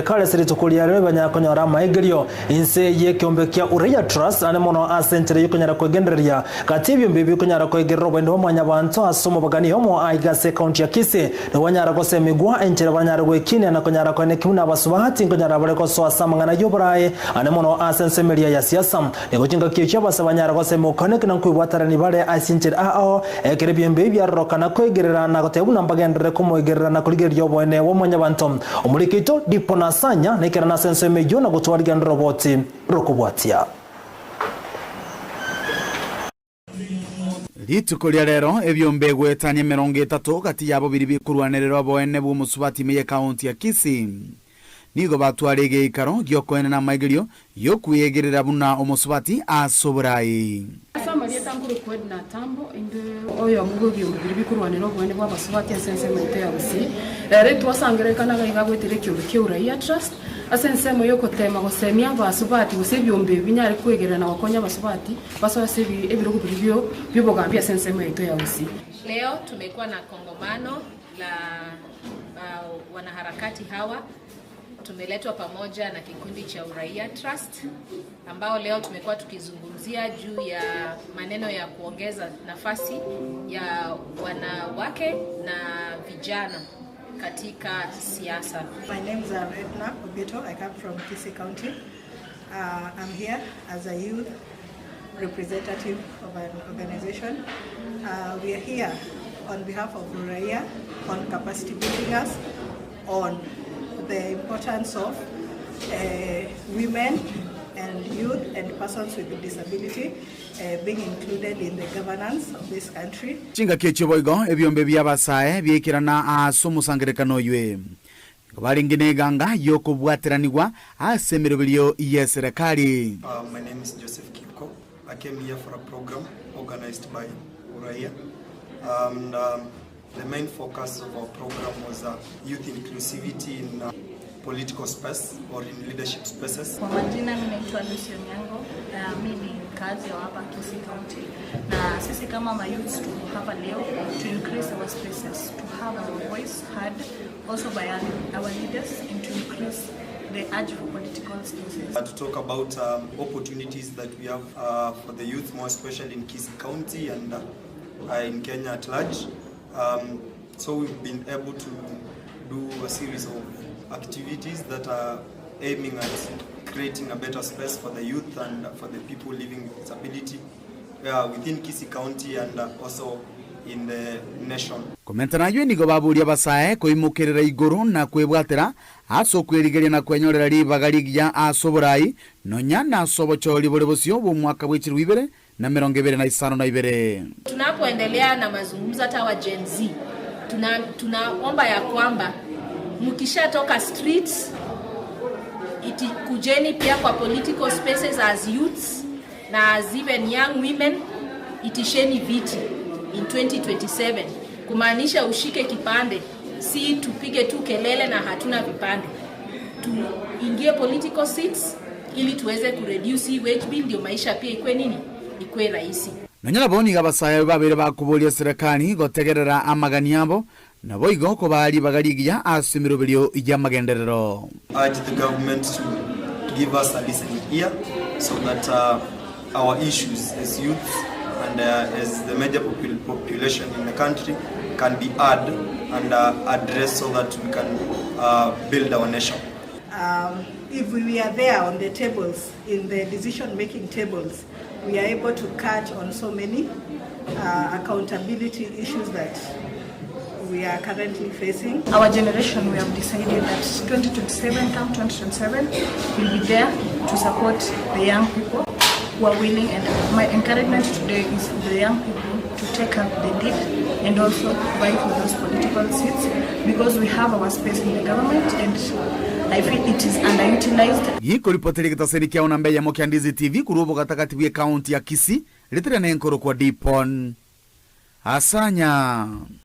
eserekari ase rituko ria rero banyare konyora amaegerio inse y'ekeombe kia Uraia Trust ande mono ase enchera y'okonyara kwegendereria gati y'ebiombe ebi bikonyara koegerera oboende bwa mwanyabanto ase omobagani omo aiga ase ekaunti ya Kisii nigo banyara gosemigwa enchera baranyare gwekinia na konyara koenekia buna abasubati nkonyara bare gosoa ase amang'ana y'oboraai ande mono ase ensemeria ya siasa. Nigo chingaki echio abase banyare gosema okoeneki na nkoibwatarani bare ase enchera ao, ekero ebiombe ebi biarorokana koegerera na goteba buna mbagenderere komoegerera na korigereria oboene bwa mwanyabanto. Omoriki oito, Dipo na Sanya, naikerane ase ensemo eyio na gotwara rigendo roboti rokobwatia. Rituko ria rero ebiombe egoetania emerongo etato gati yabo biria bikorwanerera oboene bw'omosubati ime y'ekaunti ya Kisii nigo batware egeikaro gi'okoenena amaigerio y'okweegerera buna omosubati ase oborai. Ase amarieta nkorokwa Edna Atambo, inde oyomo bw'ebiombe biria bikorwanera oboene bw'abasubati ase ensemo yaito ya Gusii. Rero etwasangererekana iga iga goetera ekiombe kia Uraia Trust ase ensemo y'ogoteema gosemia abasubati gose ebiombe ebi binyare kwegerera na gokonya abasubati basoe ase ebirogo biria bi'obogambi ase ensemo yaito ya Gusii. Leo tumekuwa na kongomano la wanaharakati hawa tumeletwa pamoja na kikundi cha Uraia Trust ambao leo tumekuwa tukizungumzia juu ya maneno ya kuongeza nafasi ya wanawake na vijana katika siasa. My name is Edna Obito. I come from Kisii County. I'm here as a youth representative of an organization. We are here on behalf of Uraia on capacity building us on the importance of women and youth and persons with disability being included in the governance of this country. Chingaki echio boigo ebiombe bi'abasae biaikerana ase omosangererekano oywe. Nigo barenge neganga y'okobwateranigwa ase emeroberio y'eserekari. My name is Joseph Kipko. I came here for a program organized by Uraia. And the main focus of our program was youth inclusivity in political space or in leadership spaces. Kwa majina mimi naitwa Lucy Onyango, uh, mimi ni mkazi wa hapa Kisii County, na sisi kama mayouths tuko hapa leo to increase our spaces, to have our voice heard also by our, our leaders and to increase the urge for political spaces. To talk about opportunities that we have for the youth, more especially in Kisii County and in Kenya at large. So we've been able to do a series of activities that are aiming at creating a better space for the youth and for the people living with disability within Kisii County and also in the nation. Komenta nayio nigo baboria abasae koimokerera igoro na kwebwatera ase okwerigeria na kwenyorera ribaga rigiya ase oborai, nonya nase obochori bore bosio bw'omwaka bwe chilifu ibere na 25. Tunapoendelea na mazungumzo hata wa Gen Z tuna, tunaomba ya kwamba mkishatoka streets iti, kujeni pia kwa political spaces as youths na as even young women, itisheni viti in 2027 kumaanisha ushike kipande, si tupige tu kelele na hatuna vipande. Tuingie political seats ili tuweze kureduce hii wage bill, ndio maisha pia ikwe nini, ikwe rahisi. Nonya nabo nigo abasae babeire bakoboria serekari gotegerera amagani abo, naboigo kobaa ribaga rigiya ase emeroberio y'amagenderero. Urge the government to give us a listening ear so that our issues as youths and as the major population in the country can be heard and addressed so that we can build our nation. If we are there on the tables, in the decision making tables, we are able to cut on so many accountability issues that we are currently facing. Our generation, we have decided that 2027, come 2027, we'll be there to support the young people who are willing. And my encouragement today is for the young people to take up the lead and also vie for those political seats, because we have our space in the government and I feel it is underutilized. Gikoripoteria egetaseni kiao namba eyemo kia Ndizi TV korwa obogatagati bw'ekaunti ya Kisii, ritere nenkorokwa Dipon Asanya.